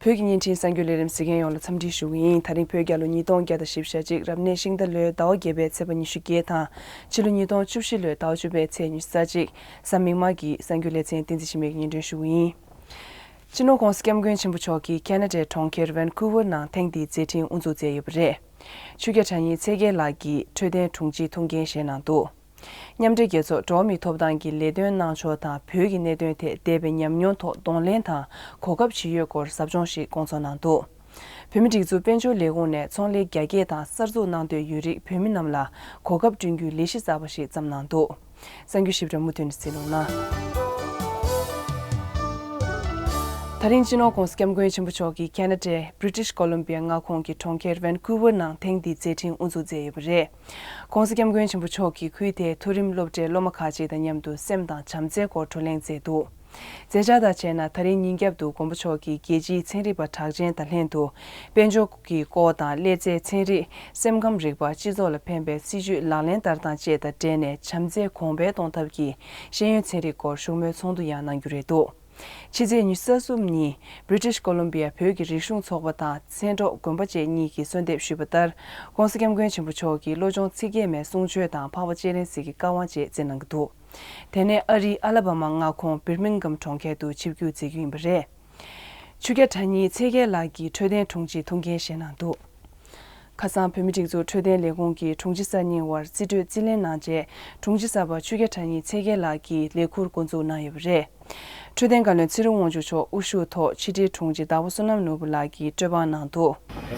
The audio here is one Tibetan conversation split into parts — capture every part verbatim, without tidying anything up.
བོད་ཀྱི་བརྙན་འཕྲིན་གསར་འགྱུར་ལས་རིམ་གཟིགས་མཁན་ཡོངས་ལ་འཚམས་འདྲི་ཞུ་གི་ཡིན། ད་རིང་བོད་རྒྱལ་ལོ་ཉིས་སྟོང་བརྒྱ་དང་བཞི་བཅུ་ཞེ་གཅིག་རབ་གནས་ཤིང་རྟ་ལོའི་ཟླ་བ་བརྒྱད་པའི་ཚེས་པ་ཉི་ཤུ་བརྒྱད་དང་ཕྱི་ལོ་ཉིས་སྟོང་བཅུ་བཞི་ལོའི་ཟླ་བ་བཅུ་པའི་ཚེས་ཉི་ཤུ་རྩ་གཅིག་གཟའ་མིག་དམར་གྱི་གསར་འགྱུར་ལེ་ཚན་བསྟན་འཛིན་འཆི་མེད་ཀྱིས་སྙན་སྒྲོན་ཞུ་གི་ཡིན། སྤྱི་ནོར་༧གོང་ས་༧སྐྱབས་མགོན་ཆེན་པོ་མཆོག་གིས་ཁ་ན་ཌའི་གྲོང་ཁྱེར་ཝན་ཁུ་ཝར་ནང་ཐེངས་འདིའི་མཛད་འཕྲིན་དབུ་འཛུགས་མཛད་ཡོད་པ་རེད། ཆོས་རྒྱལ་གྲགས་སྙིང་མཚན་རྒྱས་ལགས་ཀྱིས་འཕྲོད་བསྟེན་དྲུང་ཆེའི་ཐུགས་འགན་བཞེས་གནང་འདུག་མཉམ་འབྲེལ་རྒྱལ་ཚོགས་འགྲོ་བ་མིའི་ཐོབ་ཐང་གི་ལས་དོན་གནང་ཕྱོགས་དང་བོད་ཀྱི་གནད་དོན་ཐད་འདས་པའི་ཉམས་མྱོང་ཐོག་གདོང་ལེན་དང་གོ་སྐབས་ཇི་ཡོད་སྐོར་ཟབ་སྦྱོང་ཞིག་བསྐོང་ཚོགས་གནང་འདུག་བོད་མིའི་སྒྲིག་འཛུགས་དཔལ་འབྱོར་ལས་ཁུངས་ནས་ཚོང་ལས་རྒྱ་སྐྱེད་དང་གསར་འཛུགས་གནང་འདོད་ཡོད་རིགས་བོད་མི་རྣམས་ལ་གོ་སྐབས་བསྐྲུན་རྒྱུའི་ལས་གཞི་གསར་པ་ཞིག་བརྩམས་གནང་འདུག་གསར་འགྱུར་ཞིབ་ཕྲ་མུ་མཐུད་ནས་གཟིགས་རོགས་གནང་། ད་རིང་སྤྱི་ནོར་༧གོང་ས་༧སྐྱབས་མགོན་ཆེན་པོ་མཆོག་གིས་ཁ་ན་ཌའི་British Columbia མངའ་ཁོངས་ཀྱི་གྲོང་ཁྱེར་ཝན་ཁུ་ཝར་ནང་ཐེངས་འདིའི་མཛད་འཕྲིན་དབུ་འཛུགས་མཛད་ཡོད་པ་རེད། ༸གོང་ས་༸སྐྱབས་མགོན་ཆེན་པོ་མཆོག་གིས་ཁུལ་དེའི་མཐོ་རིམ་སློབ་གྲྭའི་སློབ་མ་ཁག་ཅིག་དང་མཉམ་དུ་སེམས་དང་བྱམས་བརྩེའི་སྐོར་བགྲོ་གླེང་མཛད་འདུག་མཛད་འཆར་དང་བཅས་ན། ད་རིང་ཉིན་རྒྱབ་ཏུ་མགོན་པོ་མཆོག་གིས་རྒྱལ་སྤྱིའི་ཚན་རིག་པ་གྲགས་ཅན་དང་ལྷན་དུ་དཔལ་འབྱོར་གྱི་སྐོར་དང་། ཀླད་རྩའི་ཚན་རིག་སེམས་ཁམས་རིག་པ། སྤྱི་ཚོགས་ལ་ཕན་པའི་སྲིད་ཇུས་ལག་ལེན་བསྟར་སྟངས་བཅས་དང་འབྲེལ་ནས་བྱམས་བརྩེ་གོང་འཕེལ་གཏོང་ཐབས་ཀྱི་ཤེས་ཡོན་ཚན་རིག་སྐོར་བཞུགས་མོལ་ཚོགས་འདུ་ཡང་གནང་རྒྱུ་རེད་འདུག་ཕྱི་ཚེས་ཉི་ཤུ་རྩ་གསུམ་ཉིན་British Columbia བོད་ཀྱི་རིག་གཞུང་ཚོགས་པ་དང་མཚན་སྒྲོག་དགོན་པ་བཅས་གཉིས་ཀྱིས་གསོལ་འདེབས་ཞུས་པ་ལྟར། ༸གོང་ས་༸སྐྱབས་མགོན་ཆེན་པོ་མཆོག་གིས་བློ་སྦྱོང་ཚིག་བརྒྱད་མའི་གསུང་ཆོས་དང་འཕགས་པ་སྤྱན་རས་གཟིགས་ཀྱི་བཀའ་དབང་བཅས་སྩལ་གནང་གི་འདུག་དེ་ནས་ཨ་རིའི་ཨ་ལ་བ་མ་མངའ་ཁོངས་Birmingham གྲོང་ཁྱེར་དུ་ཆིབས་བསྒྱུར་མཛད་རྒྱུ་ཡིན་པ་རེད། ཆོས་རྒྱལ་གྲགས་སྙིང་མཚན་རྒྱས་ལགས་ཀྱིས་འཕྲོད་བསྟེན་དྲུང་ཆེའི་ཐུགས་འགན་བཞེས་གནང་འདུག་ཁ་སང་བོད་མིའི་སྒྲིག་འཛུགས་འཕྲོད་བསྟེན་ལས་ཁུངས་ཀྱི་དྲུང་ཆེ་གསར་རྙིང་བར་རྩིས་སྤྲོད་རྩིས་ལེན་གནང་རྗེས། དྲུང་ཆེ་གསར་པ་ཆོས་རྒྱལ་གྲགས་སྙིང་མཚན་རྒྱས་ལགས་ཀྱིས་ལས་ཁུར་འགོ་འཛུགས་གནང་ཡོད་པ་རེད། འཕྲོད་བསྟེན་བཀའ་བློན་ཚེ་རིང་དབང་ཕྱུག་མཆོག་དབུ་བཞུགས་ཐོག་ཕྱི་དྲིལ་དྲུང་ཆེ་དྭགས་པོ་བསོད་ནམས་ནོར་བུ་ལགས་ཀྱིས་སྤྲོད་དཔང་གནང་འདུག་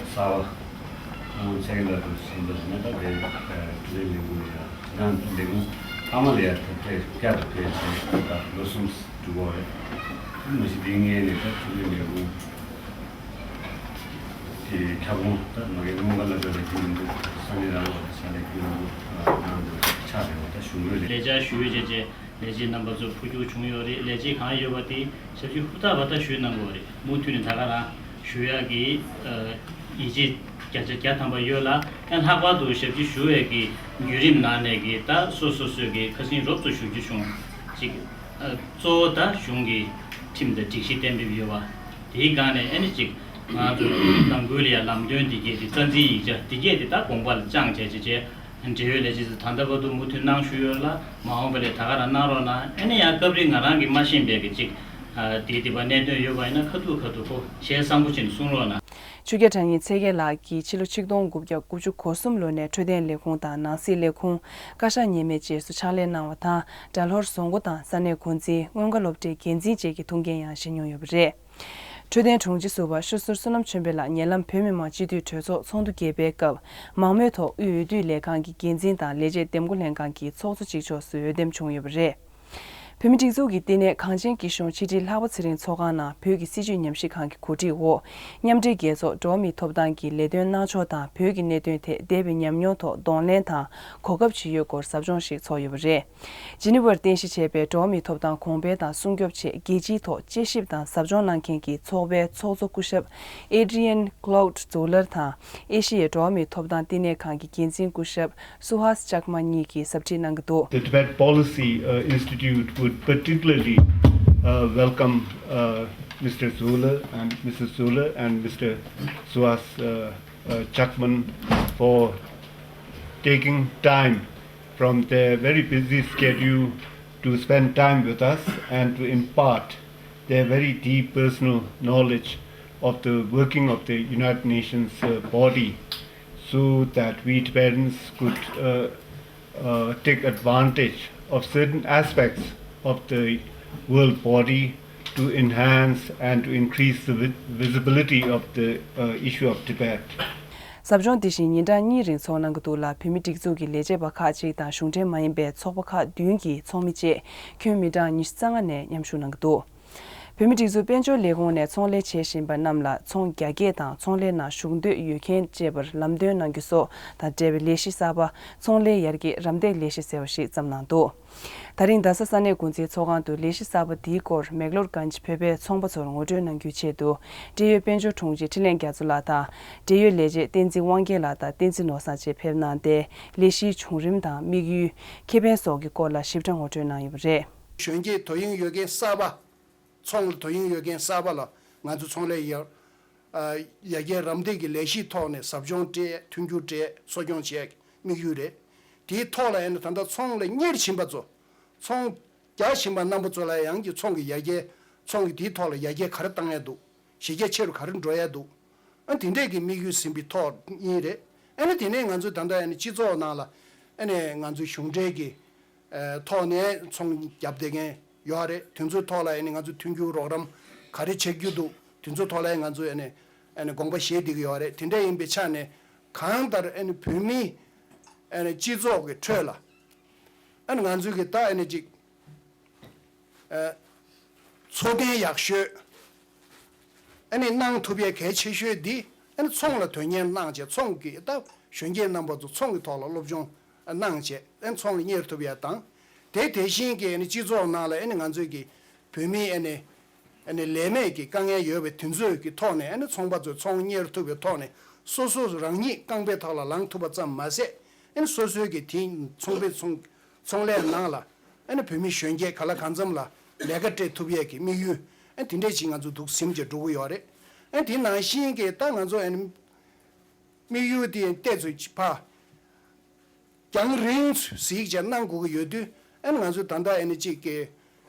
གསར་པ་ཚེ་རིང་ལགས་དང་གཞན་པ་ཞིག་ནས་ད་ལྟའི་འཕྲོད་བསྟེན་ལས་ཁུངས་ལ་ཡང་ད་ལས་ཁུངས་ཨ་མ་ལ་ཡང་ད་ལྟའི་བསྐྱར་དུ་ཕེབས་བྱས་ད་ལོ་གསུམ་འགྲོ་གི་རེད། མ་གཞི་འདི་ངས་ནས་ད་འཕྲོད་བསྟེན་ལས་ཁུངས་ཀྱི་ཁྱབ་ཁོངས་ད་མ་གི་སྔོན་ཁ་ལ་འགྲོ་བའི་རྒྱུ་ཡིན་འདུག་ས་གནས་རང་ལ་ཕྱག་ལས་རྒྱུ་ཡིན་འདུག་ནང་དུ་ཆགས་རེད་བ། ད་གཞུང་ལས་ལས་བྱ་ཞུ་ཡོད་བྱས་རྗེས། ལས་བྱེད་རྣམ་པ་ཚོ་འཕོ་འགྱུར་བྱུང་ཡོད་རེད། ལས་བྱེད་གང་ཡོད་པ་དེ་ཞབས་ཕྱི་ཧུར་ཐག་པ་ད་ཞུས་གནང་དགོས་རེད། མུ་མཐུད་ནས་ད་ག་རང་ཞུ་ཡག་གི་ཡིད་ཆེས་བརྒྱ་ཆ་བརྒྱ་ཐམ་པ་ཡོད་ལ། ཡང་ལྷག་པར་དུ་ཞབས་ཕྱི་ཞུ་བའི་གི་བརྒྱུད་རིམ་ནང་ནས་གི་ད་སོ་སོ་སོའི་གི་ཁ་སང་རོབ་ཏུ་ཞུ་རྒྱུ་བྱུང་ཅིག་གཙོ་བོ་ད་གཞུང་གི་ཁྲིམས་དང་སྒྲིག་གཞི་གཏན་འབེབས་ཡོད་པ་དེའི་སྒང་ནས་ཨ་ནི་ཅིག་ང་ཚོ་ནང་ཁུལ་ལ་ཡང་ལམ་སྟོན་འདི་གས་དེ་རྩ་འཛིན་ཡིག་ཆ་འདི་གས་དེ་ད་དགོངས་པ་ལ་བཅངས་བྱས་བྱས་བྱས། འབྲེལ་ཡོད་ལས་བྱེད་ཚོ་ད་ལྟ་བར་དུ་མུ་མཐུད་གནང་ཞུ་ཡོད་ལ། མ་འོངས་པ་ལས་ད་ག་རང་གནང་རོགས་གནང་། ཨ་ནི་ཡང་སྐབས་རེ་ང་རང་གིས་མ་ཤེས་པའི་གི་ཅིག་ཨ་དེ་དེ་བ་གནད་དོན་ཡོད་པ་ཡིན་ན་ཁ་ཐུག་ཁ་ཐུག་ཁོ་ཞལ་གསང་པོ་བྱས་ནས་གསུང་རོགས་གནང་། ཆོས་རྒྱལ་གྲགས་སྙིང་མཚན་རྒྱས་ལགས་ཀྱིས་ཕྱི་ལོ་ཆིག་སྟོང་དགུ་བརྒྱ་དགུ་བཅུ་གོ་གསུམ་ལོ་ནས་འཕྲོད་བསྟེན་ལས་ཁུངས་དང་ནང་སྲིད་ལས་ཁུངས། བཀའ་ཤག་ཉེས་མེད་བཅས་སུ་ཕྱག་ལས་གནང་བ་དང་། སྦྲ་ལྷོར་བཟོ་འགོ་དང་ས་གནས་འགོ་འཛིན། སྔོན་ཁ་སློབ་གྲྭའི་འགན་འཛིན་བཅས་ཀྱི་ཐུགས་འགན་ཡང་བཞེས་མྱོང་ཡོད་པ་རེད། འཕྲོད་བསྟེན་དྲུང་ཆེ་ཟུར་པ་ཤོད་ཟུར་བསོད་ནམས་ཆོས་འཕེལ་ལགས་ཉེ་ལམ་བོད་མི་མང་སྤྱི་འཐུས་གྲོས་ཚོགས་ཚོགས་འདུ་བརྒྱད་པའི་སྐབས། མང་མོས་ཐོག་དབུས་འོས་བསྡུ་ལས་ཁང་གི་འགན་འཛིན་དང་ལས་བྱེད་འདེམས་བསྐོ་ལྷན་ཁང་གི་ཚོགས་གཙོ་གཅིག་ལྕོགས་སུ་འོས་འདེམས་བྱུང་ཡོད་པ་རེད། བོད་མིའི་སྒྲིག་འཛུགས་ཀྱི་བསྟི་གནས་གངས་ཅན་སྐྱིད་གཤོངས་ཕྱི་དྲིལ་ལྷག་པ་ཚེ་རིང་ཚོགས་ཁང་ནང་བོད་ཀྱི་སྲིད་བྱུས་ཉམས་ཞིབ་ཁང་གི་གོ་སྒྲིག་འོག་མཉམ་འབྲེལ་རྒྱལ་ཚོགས་འགྲོ་བ་མིའི་ཐོབ་ཐང་གི་ལས་དོན་གནང་ཕྱོགས་དང་བོད་ཀྱི་གནད་དོན་ཐད་འདས་པའི་ཉམས་མྱོང་ཐོག་གདོང་ལེན་དང་གོ་སྐབས་ཇི་ཡོད་སྐོར་ཟབ་སྦྱོང་ཞིག་ཚོགས་ཡོད་པ་རེད། ཇི་ནི་ཝར་རྟེན་གཞི་བྱས་པའི་འགྲོ་བ་མིའི་ཐོབ་ཐང་གོང་འཕེལ་དང་སྲུང་སྐྱོབ་ཆེད་རྒྱལ་སྤྱིའི་ཐོག་དཔྱད་ཞིབ་དང་ཟབ་སྦྱོང་གནང་མཁན་གྱི་ཚོགས་པའི་ཚོགས་གཙོ་སྐུ་ཞབས་Adrienne Cloud Zoller དང་ཨེ་ཤི་ཡའི་འགྲོ་བ་མིའི་ཐོབ་ཐང་བསྟི་གནས་ཁང་གི་འགན་འཛིན་སྐུ་ཞབས་Suhas Chakma གཉིས་ཀྱིས་ཟབ་ཁྲིད་གནང་གི་འདུག The Tibet Policy uh, Institute would particularly uh, welcome uh, Mister Zoller and Missus Zoller and Mister Suhas uh, uh, Chakman for taking time from their very busy schedule to spend time with us and to impart their very deep personal knowledge of the working of the United Nations uh, body so that we Tibetans could uh, uh, take advantage of certain aspects of the world body to enhance and to increase the vi- visibility of the uh, issue of Tibet. ཟབ་སྦྱོང་འདི་བཞིན་ཉིན་གྲངས་གཉིས་རིང་ཚོགས་གནང་གི་འདུག་ལ། བོད་མིའི་སྒྲིག་འཛུགས་ཀྱི་ལས་བྱེད་པ་ཁག་ཅིག་དང་གཞུང་འབྲེལ་མ་ཡིན་པའི་ཚོགས་པ་ཁག་བདུན་གྱི་ཚོགས་མི་བཅས་ཁྱོན་མི་གྲངས་ཉི་ཤུ་རྩ་ལྔ་ནས་མཉམ་ཞུགས་གནང་གི་འདུག་བོད་མིའི་སྒྲིག་འཛུགས་དཔལ་འབྱོར་ལས་ཁུངས་ནས་ཚོང་ལས་བྱེད་བཞིན་པ་རྣམས་ལ་ཚོང་རྒྱ་སྐྱེད་དང་ཚོང་ལས་ནང་ཞུགས་འདོད་ཡོད་མཁན་བཅས་པར་ལམ་སྟོན་གནང་རྒྱུ་སོགས་དང་འབྲེལ་བའི་ལས་གཞི་གསར་པ་ཚོང་ལས་ཡར་རྒྱས་རམ་འདེགས་ལས་གཞི་ཟེར་བ་ཞིག་བརྩམས་གནང་འདུག་ད་རིང་རྡ་ས་ས་གནས་འགོ་འཛིན་ཚོགས་ཁང་དུ་ལས་གཞི་གསར་པ་འདིའི་སྐོར་མེག་ལོར་གྷན་ཇི་བོད་པའི་ཚོང་པ་ཚོར་ངོ་སྤྲོད་གནང་རྒྱུའི་ཆེད་དུ་འབྲེལ་ཡོད་དཔལ་འབྱོར་དྲུང་ཆེ་འཕྲིན་ལས་རྒྱ་མཚོ་ལགས་དང་འབྲེལ་ཡོད་ལས་བྱེད་བསྟན་འཛིན་དབང་རྒྱལ་ལགས་དང་བསྟན་འཛིན་ནོར་བཟང་བཅས་ཕེབས་གནང་སྟེ་ལས་གཞིའི་བྱུང་རིམ་དང་དམིགས་ཡུལ། ཁེ་ཕན་སོགས་ཀྱི་སྐོར་ལ་ཞིབ་ཕྲ་ངོ་སྤྲོད་གནང་ཡོད་པ་རེད། གཞོན་སྐྱེས་དོ་དབྱིངས་ཡོད་མཁན་གསར་པ། ཚོང་ལ་དོ་དབྱིངས་ཡོད་མཁན་གསར་པ་ལ་ང་ཚོ་ཚོང་ལས་ཡར་ ཡར་རྒྱས་རམ་འདེགས་ཀྱི་ལས་གཞིའི་ཐོག་ནས་ཟབ་སྦྱོང་སྤྲད། མཐུན་འགྱུར་སྤྲད། གསོ་སྐྱོང་བྱེད་ཡག་དམིགས་ཡུལ་རེད། དེའི་ཐོག་ལ་ཨ་ནི་ད་ལྟ་ཚོང་ལ་གཉེར་བཞིན་པ་ཚོ། ཚོང་རྒྱག་བཞིན་པ་རྣམ་པ་ཚོ་ལ་ཡང་གི་ཚོང་གི་ཡར་རྒྱས། ཚོང་གི་དེའི་ཐོག་ལ་ཡར་རྒྱས་ག་རེ་བཏང་ཡག་འདུག་གཞི་རྒྱ་ཆེ་རུ་ག་རེ་འགྲོ་ཡག་འདུག་ཨ་དེ་འདྲས་ཀྱི་དམིགས་ཡུལ་ཟིན་པའི་ཐོག་གཉིས་རེད། ཨ་ནི་དེ་ནས་ང་ཚོས་ད་ལྟ་ཨ་ནི་སྤྱི་ཚོགས་ནང་ལ་ཨ་ནི་ང་ཚོའི་གཞུང་འབྲེལ་གྱི་ཨ་ཐོག་ནས་ཚོང་རྒྱབ་བསྡད་མཁན་ཡོད་རེད། དེ་ཚོའི་ཐོག་ལ་ཨ་ནི་ང་ཚོས་མཐུན་འགྱུར་རོགས་རམ་ག་རེ་བྱེད་རྒྱུ་འདུག་དེ་ཚོའི་ཐོག་ལ་ང་ཚོས་ཨ་ནི་ཨ་ནི་དགོངས་པ་བཞེས་བསྡད་ཀྱི་ཡོད་རེད། དེ་འདྲ་ཡིན་པའི་ཆ་ནས་གང་ལྟར་ཨ་ནི་བོད་མི་ཨ་ནི་སྤྱི་ཚོགས་ཀྱི་ཁྲོད་ལ་ཨ་ནི་ང་ཚོས་ཀྱི་ད་ཨ་ནི་ཅིག་ཨ་འཚོ་རྟེན་ཡག་ཤོས་ཨ་ནི་གནང་ཐུབ་ཡས་གལ་ཆེ་ཤོས་འདི་ཨ་ནི་ཚོང་ལ་དོན་གཉེར་གནང་བྱས། ཚོང་གི་ད་གཞོན་སྐྱེས་རྣམ་པ་ཚོ་ཚོང་གི་ཐོག་ལ་སློབ་སྦྱོང་གནང་བྱས་ཨ་ནི་ཚོང་ལ་གཉེར་ཐུབ་ཡས་དང་། དེ་དེ་བཞིན་གྱི་ཨ་ནི་སྤྱི་ཚོགས་ནང་ལ་ཨ་ནི་ང་ཚོས་ཀྱི་བོད་མི་ཨ་ནི་ཨ་ནི་ལས་མེད་ཀྱི་དཀའ་ངལ་ཡོད་པའི་དེ་ཚོའི་གི་ཐོག་ནས་ཨ་ནི་ཚོང་པ་ཚོས་ཚོང་གཉེར་ཐུབ་པའི་ཐོག་ནས་སོ་སོ་རང་ཉིད་རྐང་པའི་ཐོག་ལ་ལངས་ཐུབ་པ་ཙམ་མ་ཟད། ཨ་ནི་སོ་སོའི་གི་དེ་ཚོང་པའི་ཚོང་ཚོང་ལས་ནང་ལ་ཨ་ནི་བོད་མི་གཞོན་སྐྱེས་ག་ལ་གང་འཚམ་ལ་ལས་ཀ་སྤྲད་ཐུབ་ཡས་ཀྱི་དམིགས་ཡུལ་ཨ་ནི་དེ་འདྲས་ཅིག་ང་ཚོ་འདུག་ཟིན་བྱས་འགྲོ་གི་ཡོད་རེད། ཨ་ནི་དེ་ནང་བཞིན་གྱི་ད་ང་ཚོ་ཨ་ནི་དམིགས་ཡུལ་དེ་ཏོག་ཙམ་ཕར་རྒྱང་རིང་གཟིགས་བྱས་གནང་དགོས་ཀྱི་ཡོད་དུས། ཨ་ནི་ང་ཚོས་ད་ལྟ་ཨ་ནི་གཅིག་གི་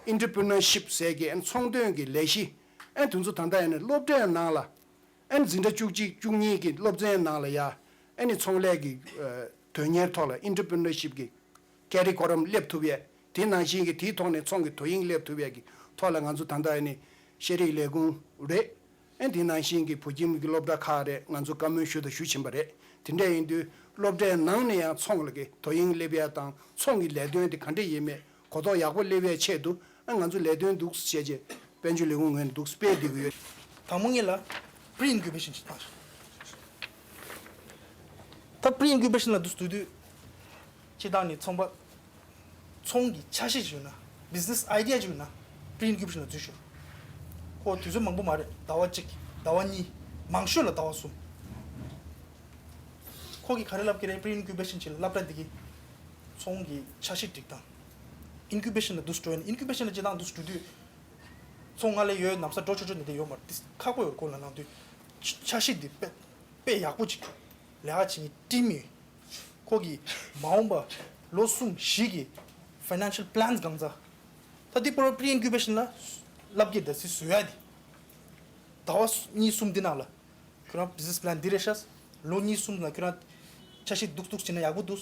ཨིན་ཊར་པི་རི་ནར་ཤིབ་ཟེར་གྱི་ཨ་ནི་ཚོང་དོན་གྱི་ལས་གཞི་ཨ་ནི་དེ་ཚོ་ད་ལྟ་ཨ་ནི་སློབ་གྲྭའི་ནང་ལ་ཨ་ནི་འཛིན་གྲྭ་བཅུ་གཅིག་བཅུ་གཉིས་ཀྱི་སློབ་ཚན་ནང་ལ་ཡ་ཨ་ནི་ཚོང་ལས་ཀྱི་ཨ་དོན་གཉེར་ཐོག་ལ་ཨིན་ཊར་པི་རི་ནར་ཤིབ་ཀྱི་ཀེ་རི་ཀུ་ལམ་སླེབས་ཐུབ་ཡས། དེ་ནང་བཞིན་གྱི་དེའི་ཐོག་ནས་ཚོང་གི་དོ་དབྱིངས་སླེབས་ཐུབ་ཡས་ཀྱི་ཐོག་ལ་ང་ཚོ་ད་ལྟ་ཨ་ནི་ཤེས་རིག་ལས་ཁུངས་རེད། ཨ་དེ་ནང་བཞིན་གྱི་བོད་ཁྱིམ་གྱི་སློབ་གྲྭ་ཁག་རེད། ང་ཚོ་བཀའ་མོལ་ཞུ་དང་ཞུ་བཞིན་པ་རེད། དེ་འདྲ་ཡིན་དུས་སློབ་གྲྭའི་ནང་ནས་ཡང་ཚོང་ལ་གི་དོ་དབྱིངས་སླེབས་ཡས་དང་། ཚོང་གི་ལས་དོན་དེ་ག་འདྲ་ཡིན་མེད་གོ་རྟོགས་ཡག་པོ་སླེབས་ཡས་ཆེད་དུ་ཨ་ང་ཚོ་ལས་དོན་འདུག་བྱས་རྗེས་དཔལ་འབྱོར་ལས་ཁུངས་ངོས་ནས་འདུག་སྤེལ་བསྡད་ཀྱི་ཡོད། དང་པོ་ཉིད་ལ་པི་རི་ཨིན་ཀུ་པེ་ཤན་ཅིག་བཏང་ཤག་ད་པི་རི་ཨིན་ཀུ་པེ་ཤན་ལ་འདུག་སྡོད་དུས་སྤྱིར་བཏང་ནས་ཚོང་པ་ཚོང་གི་འཆར་གཞི་ཅིག་ཡོད་ན། བི་ཛི་ནེ་སི་ཨའི་ཌི་ཡ་ཅིག་ཡོད་ན་པི་རི་ཨིན་ཀུ་པེ་ཤན་ལ་འཛུལ་ཤོག་ཁོ་དུས་ཚོད་མང་པོ་མ་རེད། ཟླ་བ་གཅིག་ཟླ་བ་གཉིས། མང་ཤོས་ལ་ཟླ་བ་གསུམ། ཁོ་གིས་ག་རེ་ལབ་ཀྱི་རེད། པི་རི་ཨིན་ཀུ་པེ་ཤན་ཅིག་ལ་སློབ་གྲྭ་འདི་གི་ཚོང་གི་འཆར་གཞི་སྒྲིག་སྟངས། ཨིན་ཀུ་པེ་ཤན་ལ་འདུག་སེ་འགྲོ་ཡིན། ཨིན་ཀུ་པེ་ཤན་ལ་སྤྱིར་བཏང་འདུག་སེ་འགྲོ་དུས་ཚོང་ང་ལས་ཡོད་ནམ་ས་འགྲོ་ཆོག་ཆོག་འདི་འདྲ་ཡོད་མ་རེད། འདི་ཁག་པོ་ཡོད། ཁོ་ལ་ནང་དུས་འཆར་གཞི་འདི་དཔེ་དཔེ་ཡག་པོ་ཅིག་ལས་ཀ་བྱེད་མཁན་ཊིམ་ཡོད། ཁོ་གིས་མ་འོངས་པ་ལོ་གསུམ་བཞི་གི་ཕའི་ནན་ཤལ་པི་ལན་གང་ཚ། ད་འདི་པོ་ར་པི་རི་ཨིན་ཀུ་པེ་ཤན་ལ་བསླབ་ཀྱི་ད་སི་བཟོ་ཡ་འདི། ཟླ་བ་གཉིས་གསུམ་འདི་ནང་ལ་ཁྱོད་རང་བི་ཛི་ནེ་སི་པི་ལན་འདི་རེད་ཤག་ལོ་གཉིས་གསུམ་ནང་ཁྱོད་རང་འཆར་གཞི་འདུག་འདུག་བྱས་ན་ཡག་པོ་འདུག་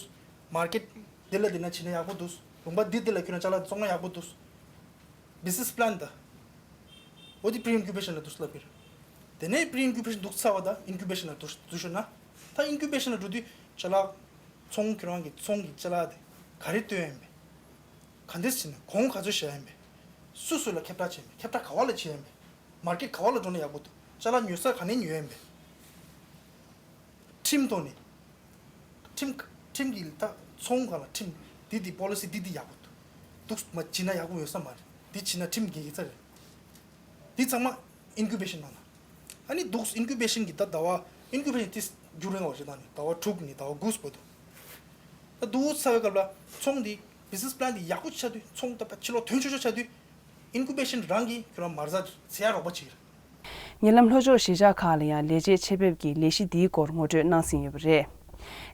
མར་ཀེཊ་འདི་ལ་འདི་ན་བྱས་ན་ཡག་པོ་འདུག་ལུང་པ་འདི་འདི་ལ་ཁྱོད་རང་ཅ་ལག་བཙོང་ན་ཡག་པོ་འདུག་བི་ཛི་ནེ་སི་པི་ལན་ད། འོ་དེ་པི་རི་ཨིན་ཀུ་པེ་ཤན་ལ་འདུག་སེ་ལབ་ཀྱི་རེད། དེ་ནས་པི་རི་ཨིན་ཀུ་པེ་ཤན་འདུག་ཚར་བ་ད་ཨིན་ཀུ་པེ་ཤན་ལ་འདུག་འདུག་ཤོག་ན། ད་ཨིན་ཀུ་པེ་ཤན་ལ་འགྲོ་དུས་ཅ་ལག་ཚོང་ཁྱོད་རང་གི་ཚོང་གི་ཅ་ལག་དེ་ག་རེ་བཏོན་ཡིན་པས། ག་འདྲས་བྱས་ནས་གོང་ག་ཚོད་བཞག་ཡིན་པས། སུ་སུ་ལ་ཁྱབ་བསྒྲགས་བྱས་ཡིན་པས། ཁྱབ་བསྒྲགས་ག་བ་ལ་བྱས་ཡིན་པས། མར་ཀེཊ་ག་བ་ལ་འགྲོ་ན་ཡག་པོ་འདུག་ཅ་ལག་ཉོ་ས་ག་ནས་ཉོས་ཡིན་པས། ཁྲིམས་ཐོག་ནས། ཁྲིམས་ཁྲིམས་ཀྱི་ད་ཚོང་ཁང་ལ་ཁྲིམས་འདི་འདི་པོ་ལི་སི་འདི་འདི་ཡག་པོ་འདུག་འདུག་མ་བྱས་ན་ཡག་པོ་ཡོད་ས་མ་རེད། འདི་བྱས་ན་ཁྲིམས་འགལ་གྱི་རྩ་རེད། འདི་ཚང་མ་ཨིན་ཀུ་པེ་ཤན་ནང་ལ། ཨ་ནི་འདུག་ཨིན་ཀུ་པེ་ཤན་གྱི་ད་ཟླ་བ་ཨིན་ཀུ་པེ་ཤན་ཏིས་རྒྱུ་རིང་བ་ཞིག་དང་ནི་ཟླ་བ་དྲུག་ནས་ཟླ་བ་དགུ་བར་དུ། ད་འདུག་ཚར་བའི་སྐབས་ལ་ཚོང་འདི་བི་ཛི་ནེ་སི་པི་ལན་འདི་ཡག་པོ་ཆགས་དུས་ཚོང་ད་ཕྱི་ལོགས་ཐོན་ཆོག་ཆོག་ཆགས་དུས་ཨིན་ཀུ་པེ་ཤན་རང་གིས་ཁྱོད་རང་མ་རྩ་ཚེ་ཡ་རོགས་པ་བྱེད་ཀྱི་རེད། ཉེ་ལམ་ལྷོ་ཕྱོགས་གཞིས་ཆགས་ཁག་ལ་ཡང་ལས་བྱེད་ཆེད་ཕེབས་ཀྱིས་ལས་གཞི་འདིའི་སྐོར་ངོ་སྤྲོད་གནང་ཟིན་ཡོད་པ་རེད།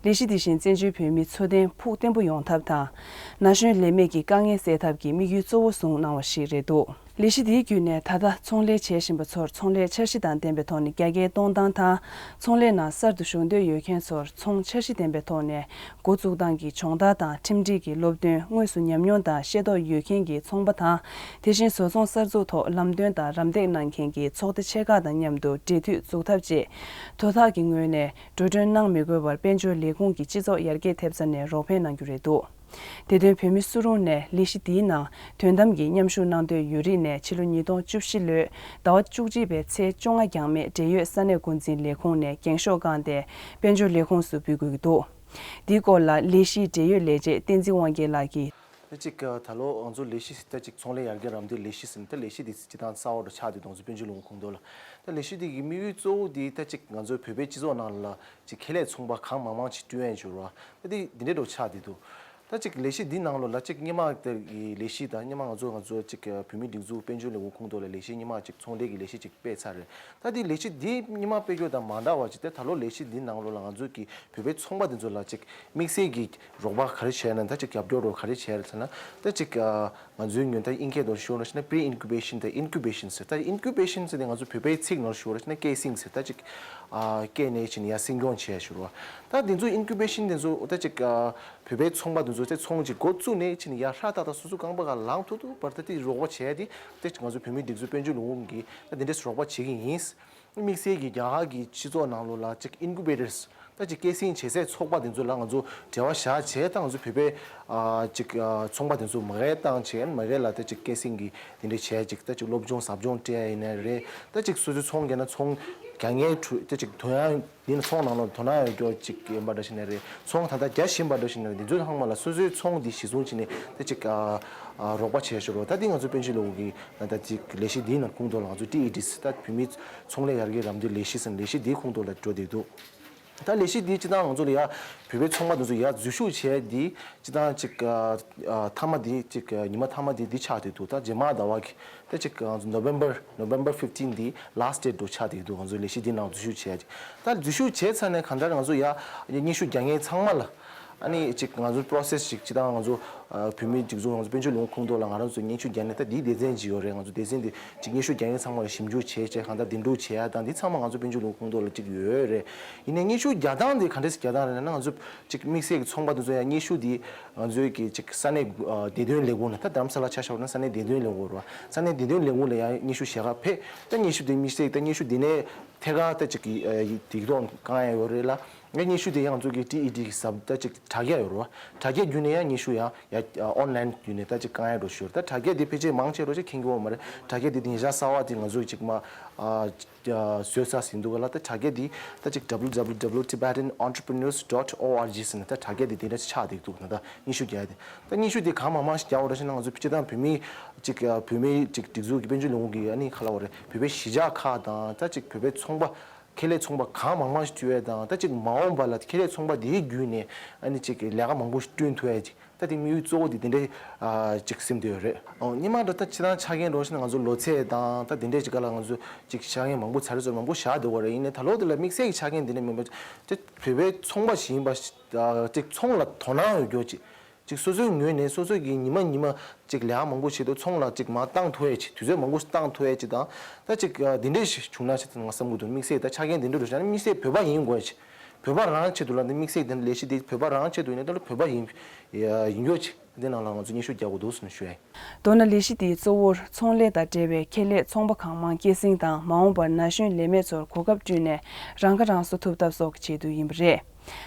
ལས་གཞི་འདི་བཞིན་བཙན་བྱོལ་བོད་མིའི་འཚོ་རྟེན་ཕུགས་བརྟན་པོ་ཡོང་ཐབས་དང་། ན་གཞོན་ལས་མེད་ཀྱི་དཀའ་ངལ་སེལ་ཐབས་ཀྱི་དམིགས་ཡུལ་གཙོ་བོ་བཟུང་གནང་བ་ཞིག་རེད་འདུག་ལས་གཞི་འདིའི་བརྒྱུད་ནས་ད་ལྟ་ཚོང་ལས་བྱེད་བཞིན་པ་ཚོར་ཚོང་ལས་འཆར་གཞི་དང་ལྡན་པའི་ཐོག་ནས་རྒྱ་སྐྱེད་གཏོང་སྟངས་དང་། ཚོང་ལས་ནང་གསར་དུ་ཞུགས་འདོད་ཡོད་མཁན་ཚོར་ཚོང་འཆར་གཞི་ལྡན་པའི་ཐོག་ནས་འགོ་བཙུགས་སྟངས་ཀྱི་སྦྱོང་བརྡར་དང་ཁྲིམས་སྒྲིག་གི་སློབ་སྟོན། དངོས་སུ་ཉམས་མྱོང་དང་ཤེས་རྟོགས་ཡོད་མཁན་གྱི་ཚོང་པ་དང་། དེ་བཞིན་བཟོ་ཚོང་གསར་འཛུགས་ཐོག་ལམ་སྟོན་དང་རམ་འདེགས་གནང་མཁན་གྱི་ཚོགས་སྡེ་ཆེ་ཁག་དང་མཉམ་དུ་འབྲེལ་མཐུད་འཛུགས་ཐབས་བཅས། དོ་བདག་གི་ངོས་ནས་འགྲོ་གྲོན་གནང་མི་དགོས་པར་དཔལ་འབྱོར་ལས་ཁུངས་ཀྱི་སྤྱི་ཚོགས་ཡར་རྒྱས་ཐེབས་རྩ་ནས་རོགས་ཕན་གནང་རྒྱུ་རེད་འདུག་དེ་དོན་བོད་མི་སུ་རུང་ནས་ལས་གཞི་འདིའི་ནང་དོན་དམ་གྱི་མཉམ་ཞུགས་གནང་འདོད་ཡོད་རིགས་ནས་ཕྱི་ལོ་ཉིས་སྟོང་བཅུ་བཞི་ལོའི་ཟླ་བ་བཅུ་གཅིག་པའི་ཚེས་བཅོ་ལྔ་འགྱངས་མེད་འབྲེལ་ཡོད་ས་གནས་འགོ་འཛིན་ལས་ཁུངས་ནས་འགེངས་ཤོག་བཀང་སྟེ་དཔལ་འབྱོར་ལས་ཁུངས་སུ་འབུལ་དགོས་ཀྱི་འདུག་འདིའི་སྐོར་ལ་ལས་གཞིའི་འབྲེལ་ཡོད་ལས་བྱེད་བསྟན་འཛིན་དབང་རྒྱལ་ལགས་ཀྱིས། ད་ཅིག་ད་ལོ་ང་ཚོ་ལས་གཞི་ད་ཅིག་ཚོང་ལས་ཡར་རྒྱས་རམ་འདེགས་ལས་གཞི་ཟེར་ནས། ད་ལས་གཞི་འདི་སྤྱིར་བཏང་གསར་པ་འདྲ་ཆགས་བསྡད་འདུག་ང་ཚོ་དཔལ་འབྱོར་ལས་ཁུངས་ཁོངས་གཏོགས་ལ། ད་ལས་གཞི་འདི་གི་དམིགས་ཡུལ་གཙོ་བོ་འདི་ད་ཅིག་ང་ཚོའི་བོད་པའི་སྤྱི་ཚོགས་ནང་ལ་ཅིག་ཁེ་ལས་ཚོང་པ་གང་མང་མང་ཅིག་བསྐྲུན་ཡས་འགྱུར་བ། ད་འདི་འདི་འདྲ་འདྲ་ཆགས་བསྡད་འདུག་ད་ཅིག་ལས་གཞི་འདི་ནང་ལོགས་ལ་ཅིག་སྔོན་མ་དེ་གི་ལས་གཞི་དང་སྔོན་མ་ང་ཚོ་ང་ཚོ་ཅིག་བོད་མིའི་སྒྲིག་འཛུགས་དཔལ་འབྱོར་ལས་ཁུངས་ཁོངས་གཏོགས་ལ་ལས་གཞི་སྔོན་མ་ཅིག་ཚོང་ལས་ཀྱི་ལས་གཞི་ཅིག་སྤེལ་ཚར་རེད། ད་དེ་ལས་གཞི་འདི་སྔོན་མ་སྤེལ་རྒྱུ་དང་མ་འདྲ་བ་ཅིག་ད་ད་ལོ་ལས་གཞི་འདི་ནང་ལོགས་ལ་ང་ཚོ་གི་བོད་པའི་ཚོང་པ་འདི་ཚོ་ལ་ཅིག་དམིགས་བསལ་གྱི་རོགས་པ་ག་རེ་བྱས་ན། ད་ཅིག་རྒྱབ་སྐྱོར་རོགས་ག་རེ་བྱས་རེད་ཟེར་ན། ད་ཅིག་ང་ཚོའི་ཉོན་ཐ་ཨིན་སྐད་ཐོག་ཤོད་ན་ཕི་རི་ཨིན་ཀུ་བེ་ཤན་དང་ཨིན་ཀུ་བེ་ཤན་ཟེར། ད་ཨིན་ཀུ་བེ་ཤན་ཟེར་དེ་ང་ཚོ་བོད་པའི་ཚིག་ནང་ཤོད་རེད་ན་སྐྱེད་སྲིང་ཟེར། ད་ཅིག་སྐྱེས་ནས་ཕྱིན་ཡར་སྲིང་སྐྱོང་བྱས་ཤོད་རོགས། ད་དེ་ཚོ་ཨིན་ཀུ་བེ་ཤན་དེ་ཚོ་ད་ཅིག་བོད་པའི་ཚོང་པ་དེ་ཚོ་ཚེ་ཚོང་ཅིག་འགོ་བཙུགས་ནས་ཕྱིན་ཡར་ཧྲ་ཏག་ཏག་སོ་སོ་རྐང་པ་ག་ལངས་ཐུབ་ཐུབ་བར་ད་དེ་རོགས་པ་བྱས་ཏེ་དེ་ང་ཚོ་བོད་མིའི་སྒྲིག་འཛུགས་དཔལ་འབྱོར་ལས་ཁུངས་ཀྱིས་ད་དེ་འདྲས་རོགས་པ་བྱེད་ཀྱི་ཡིན། དམིགས་བསལ་གྱི་རྒྱ་གར་གྱི་སྤྱི་ཚོགས་ནང་ལོགས་ལ་ཅིག་ཨིན་ཀུ་བེ་ཊར་ད་ཅིག་སྐྱེད་སྲིང་བྱེད་སའི་ཚོགས་པ་དེ་ཚོ་ལ་ང་ཚོ་འབྲེལ་བ་བཞག་བྱས། ད་ང་ཚོ་བོད་པའི་ཨ་ཅིག་ཨ་ཚོང་པ་དེ་ཚོ་མ་གིར་བཏང་བྱས། མ་གིར་ལ་ད་ཅིག་སྐྱེད་སྲིང་གི་དེ་འདྲ་བྱས་ཅིག་ད་ཅིག་སློབ་སྦྱོང་ཟབ་སྦྱོང་སྤྲད་ཡ་ཡིན་ནའི་རེད། ད་ཅིག་སོ་སོའི་ཚོང་རྒྱག་ན་ཚོང་རྒྱག་མཁན་ཁྲོད་ད་ཅིག་དོ་སྣང་ཡིན་ན་ཚོང་ནང་ལ་དོ་སྣང་ཡོད་རྒྱུ་ཅིག་ཡིན་པ་འདྲ་ཞིག་ནའི་རེད། ཚོང་ད་ལྟ་རྒྱག་བཞིན་པ་འདྲ་ཞིག་ནའི་རེད། དེ་ཚོའི་ཚང་མ་ལ་སོ་སོའི་ཚོང་འདི་གཞི་བཟུང་བྱས་ནས་ད་ཅིག་ཨ་ཨ་རོགས་པ་བྱས་ཤོག་རོགས། ད་འདི་ང་ཚོ་དཔལ་འབྱོར་ལས་ཁུངས་ཀྱི་ད་ད་ཅིག་ལས་གཞི་འདིའི་ནང་ཁོངས་གཏོགས་ལ་ང་ཚོ་ཊི་ཨི་ཌི་ཟེར། ད་བོད་མིའི་ཚོང་ལས་ཡར་རྒྱས་རམ་འདེགས་ལས་གཞི་ཟེར་ལས་གཞི་འདིའི་ཁོངས་གཏོགས་ལ་འགྲོ་བསྡད་འདུག་ད་ལས་གཞི་འདི་སྤྱིར་བཏང་ང་ཚོ་ལ་ཡ་བོད་པའི་ཚོང་པ་འདི་ཚོ་ཡ་འཛུལ་ཞུགས་བྱས་འདི་སྤྱིར་བཏང་ཅིག་ཨ་ཨ་མཐའ་མ་འདི་ཅིག་ཨ་ཉི་མ་མཐའ་མ་འདི་འདི་ཆགས་བསྡད་འདུག་ད་རྗེས་མ་ཟླ་བ་གི་ད་ཅིག་ང་ཚོ་November November fifteen འདི་last date འདྲ་ཆགས་བསྡད་འདུག་ང་ཚོ་ལས་གཞི་འདི་ནང་འཛུལ་ཞུགས་བྱས་ཅིག་ད་འཛུལ་ཞུགས་བྱས་ཚར་ནས་གང་ལྟར་ང་ཚོ་ཡ་སྙན་ཞུ་རྒྱག་མཁན་ཚང་མ་ལ་ཨ་ནི་ཅིག་ང་ཚོ་process ཅིག་སྤྱིར་བཏང་ང་ཚོ་ཨ་བོད་མིའི་སྒྲིག་འཛུགས་ང་ཚོ་དཔལ་འབྱོར་ལས་ཁུངས་ཁོངས་གཏོགས་ལ་ང་རང་ཚོ་སྙན་ཞུ་རྒྱག་ནས་ད་འདིའི་སྡེ་ཚན་ཅིག་ཡོད་རེད། ང་ཚོ་སྡེ་ཚན་འདི་ཅིག་སྙན་ཞུ་རྒྱག་མཁན་ཚང་མ་ལ་ཞིབ་འཇུག་བྱས་བྱས་གང་ལྟར་འདེམས་སྒྲུག་བྱས་ཡ་དང་འདི་ཚང་མ་ང་ཚོ་དཔལ་འབྱོར་ལས་ཁུངས་ཁོངས་གཏོགས་ལ་ཅིག་ཡོད་རེད། ཡིན་ནའི་སྙན་ཞུ་རྒྱག་སྟངས་འདི་ག་འདྲས་སེ་རྒྱག་སྟངས་རེད་ན་ང་ཚོ་ཅིག་དམིགས་བསལ་གྱི་ཚོང་པ་འདི་ཚོ་ཡང་སྙན་ཞུ་འདི་ང་ཚོའི་གི་ཅིག་ས་གནས་ཨ་བདེ་དོན་ལས་ཁུངས་ནས་ད་རྡ་རམ་ས་ལ་ཆ་བཞག་ན་ས་གནས་བདེ་དོན་ལས་ཁུངས་རེད་བ། ས་གནས་བདེ་དོན་ལས་ཁུངས་ལ་ཡང་སྙན་ཞུ་ཞལ་ཁ་ཕེབས། ད་སྙན་ཞུ་འདི་དམིགས་བསལ་ད་སྙན་ཞུ་འདི་ནས་ཐད་ཀར་ད་ཅིག་གི་ཨ་ཡི་དིག་ཐོག་བཀང་ཡ་ཡོད་རེད་ལ། ངས་སྙན་ཞུ་དེ་ཡང་ང་ཚོ་གི་ཊི་ཨི་ཌི་གི་ཟབ་ད་ཅིག་དྲ་རྒྱ་ཡོད་རེད་བ། དྲ་རྒྱ་བརྒྱུད་ནས་ཡང་སྙན་ཞུ་ཡང་ཡ་ཨོན་ལན་བརྒྱུད་ནས་ད་ཅིག་བཀང་ཡ་འགྲོ་ཞུ། ད་དྲ་རྒྱ་དེ་ཕལ་ཆེར་མང་ཆེ་རོ་ཅིག་མཁྱེན་གྱི་ཡོད་མ་རེད། དྲ་རྒྱ་དེ་དེ་ཉིན་ཞག་གསར་བ་དེ་ང་ཚོ་ཅིག་མ་ཨ་བཟོས་ཚར་ཟིན་འདུག་ག་ལ། ད་དྲ་རྒྱ་དེ་ད་ཅིག་www tibetan entrepreneurs dot org ཟེར་ནས་ད་དྲ་རྒྱ་དེ་དེ་འདྲ་ཆགས་བསྡད་འདུག་ན་ད་སྙན་ཞུ་རྒྱག་ཡ་དེ་ད་སྙན་ཞུ་དེ་གང་མང་མང་ཞིག་རྒྱག་འོ་ར་ཞེ་ན་ང་ཚོ་སྤྱིར་བཏང་བོད་མི་ཅིག་བོད་མི་ཅིག་སྒྲིག་འཛུགས་ཀྱི་དཔལ་འབྱོར་ལས་ཁུངས་ཀྱི་ཨ་ནི་ག་ལ་བ་རེད། བོད་པའི་གཞིས་ཆགས་ཁག་དང་ད་ཅིག་བོད་པའི་ཚོང་པ་ཁེ་ལས་ཚོང་པ་གང་མང་མང་ཞིག་བསྐྲུན་ཡས་དང་ད་ཅིག་མ་འོངས་པ་ལ་ཁེ་ལས་ཚོང་པ་དེའི་བརྒྱུད་ནས་ཨ་ནི་ཅིག་ལས་ཀ་མང་པོ་ཞིག་བསྐྲུན་ཐུབ་ཡས་ཅིག་ད་དེ་དམིགས་ཡུལ་གཙོ་བོ་དེ་དེ་འདྲའི་ཨ་ཅིག་སེམས་དེ་ཡོད་རེད། ཨོ་སྔོན་མ་འདྲ་ད་ཕྱི་ནང་ཆ་རྐྱེན་འགྲོ་ཞིག་ན་ང་ཚོ་ལོ་ཚད་དང་ད་དེ་འདྲའི་ཅིག་ག་ལ་ང་ཚོ་ཅིག་ཆ་རྐྱེན་མང་པོ་ཚར་རེ་ཚོར་མང་པོ་བཞག་བསྡད་པ་རེད། ཡིན་ནའི་ད་ལོ་དེ་ལ་དམིགས་བསལ་གྱི་ཆ་རྐྱེན་དེ་འདྲ་མིན་པ་ཅིག་བོད་པའི་ཚོང་པ་ཞིག་ཡིན་པ་ཅིག་ཚོང་ལ་དོ་སྣང་ཡོད་རྒྱུ་ཅིག་ཅིག་སོ་སོའི་ངོས་ནས་སོ་སོ་གི་ཉི་མ་ཉི་མ་ཅིག་ལས་ཀ་མང་པོ་བྱེད་དུས་ཚོང་ལ་ཅིག་མར་བཏང་ཐུབ་ཡས་ཅིག་དུས་ཚོད་མང་པོ་བཏང་ཐུབ་ཡས་ཅིག་དང་ད་ཅིག་འདི་འདྲས་ཞིག་བྱུང་ན་ཞེས་ང་བསམ་གྱི་འདུག་དམིགས་བསལ་ད་ཆ་རྐྱེན་འདི་འདྲས་རུ་བཞག་ན་དམིགས་བསལ་བོད་པ་ཡིན་དགོས་ཡས་ཅིག་བོད་པ་རང་ཆེད་དུ་ལ་འདི་དམིགས་བསལ་དེ་ལས་གཞི་འདི་བོད་པ་རང་ཆེད་དུ་ཡིན་ན་ད་ལོ་བོད་པ་ཡིན་ཡིན་ཡོད་ཅིག་འདི་ནང་ལ་ང་ཚོ་སྙན་ཞུ་རྒྱག་དགོས་འདུག་ཟེར་ནས་ཞུ་ཡས། མདོར་ན་ལས་གཞི་འདིས་གཙོ་བོར་ཚོང་ལས་དང་འབྲེལ་བའི་ཁེ་ལས་ཚོང་པ་གང་མང་སྐྱེད་སྲིང་དང་མ་འོངས་པར་ན་གཞོན་ལས་མེད་ཚོར་གོ་སྐབས་བསྐྲུན་ནས་རང་ཁ་རང་གསོ་ཐུབ་ཐབས་སོགས་ཀྱི་ཆེད་དུ་ཡིན་པ་རེད།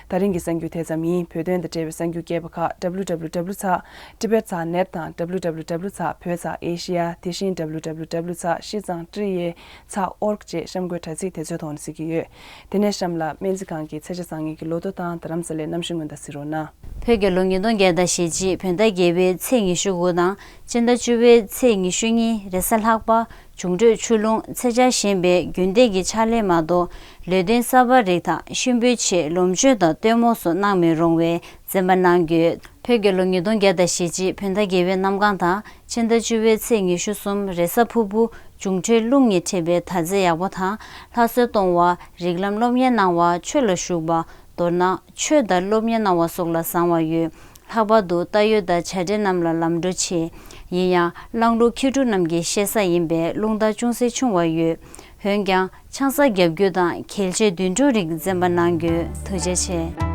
ད་རིང་གི་གསར་འགྱུར་དེ་ཙམ་ཡིན། བོད་དོན་དང་འབྲེལ་བའི་གསར་འགྱུར་རྒྱས་པ་ཁག་www ཚགས་tibet ཚགས་net དང་www ཚགས་བོད་ཚགས་asia དེ་བཞིན་www ཚགས་ཤི་ཙང་ཀྲི་ཡེ་ཚགས་org བཅས་གཤམ་འཁོད་དྲ་ཚིགས་དེ་ཚོའི་ཐོག་ནས་གཟིགས་ཀྱི་ཡོད། དེ་ནས་གཤམ་ལ་སྨན་རྩིས་ཁང་གི་ཚེས་ཆ་བཟང་ངན་གྱི་ལོ་ཐོ་དང་རྡ་རམ་ས་ལའི་གནམ་གཤིས་སྔོན་བརྡ་གཟིགས་རོགས་གནང་། བོད་རྒྱལ་ལོ་ཉིས་སྟོང་བརྒྱ་དང་ཞེ་གཅིག་བོད་ཟླ་བརྒྱད་པའི་ཚེས་ཉི་ཤུ་དགུ་དང་སྤྱི་ཟླ་བཅུ་པའི་ཚེས་ཉི་ཤུ་གཉིས་རེས་གཟའ་ལྷག་པ། འབྱུང་འཕྲོད་ཆུ་རླུང་ཚེས་ཆ་ཞན་པའི་རྒྱུན་ལྡན་གྱི་ཕྱག་ལས་མ་གཏོགས་ལས་དོན་གསར་པ་རིགས་དང་གཤིན་པོའི་ཆེད་ལོ་མཆོད་དང་སྟོན་མོ་སོགས་གནང་མི་རུང་བའི་འཛེམ་པ་གནང་རྒྱུ། བོད་རྒྱལ་ལོ་ཉིས་སྟོང་བརྒྱ་དང་ཞེ་གཅིག་བོད་ཟླ་བརྒྱད་པའི་གནམ་གང་དང་ཕྱི་ཟླ་བཅུ་པའི་ཚེས་ཉི་ཤུ་གསུམ་རེས་གཟའ་ཕུར་བུ། འབྱུང་འཕྲོད་རླུང་གཉིས་འཕྲད་པའི་དར་རྩེ་ཡག་པོ་དང་ལྷ་གསོལ་གཏོང་བ། རིགས་ལམ་སློབ་གཉེར་གནང་བ། ཆོས་ལ་ཞུགས་པ། མདོར་ན་ཆོས་དང་སློབ་གཉེར་གནང་བ་སོགས་ལ་བཟང་བ་ཡོད། ལྷག་པར་དུ་རྟ་ཡོད་དང་བྱ་བྲལ་རྣམས་ལ་ལམ་འགྲོ་ཆེ། ཡིན་ཡང་གླང་ལུག་ཁྱི་ཕྲུག་རྣམས་ཀྱི་བཤད་ས་ཡིན་པས་རླུང་རྟ་ཅུང་ཟད་ཆུང་བ་ཡོད། འོན་ཀྱང་ཆང་ས་རྒྱག་རྒྱུ་དང་གལ་ཆེ་དུད་འགྲོ་རིགས་འཛེམ་པ་གནང་རྒྱུ། ཐུགས་རྗེ་ཆེ།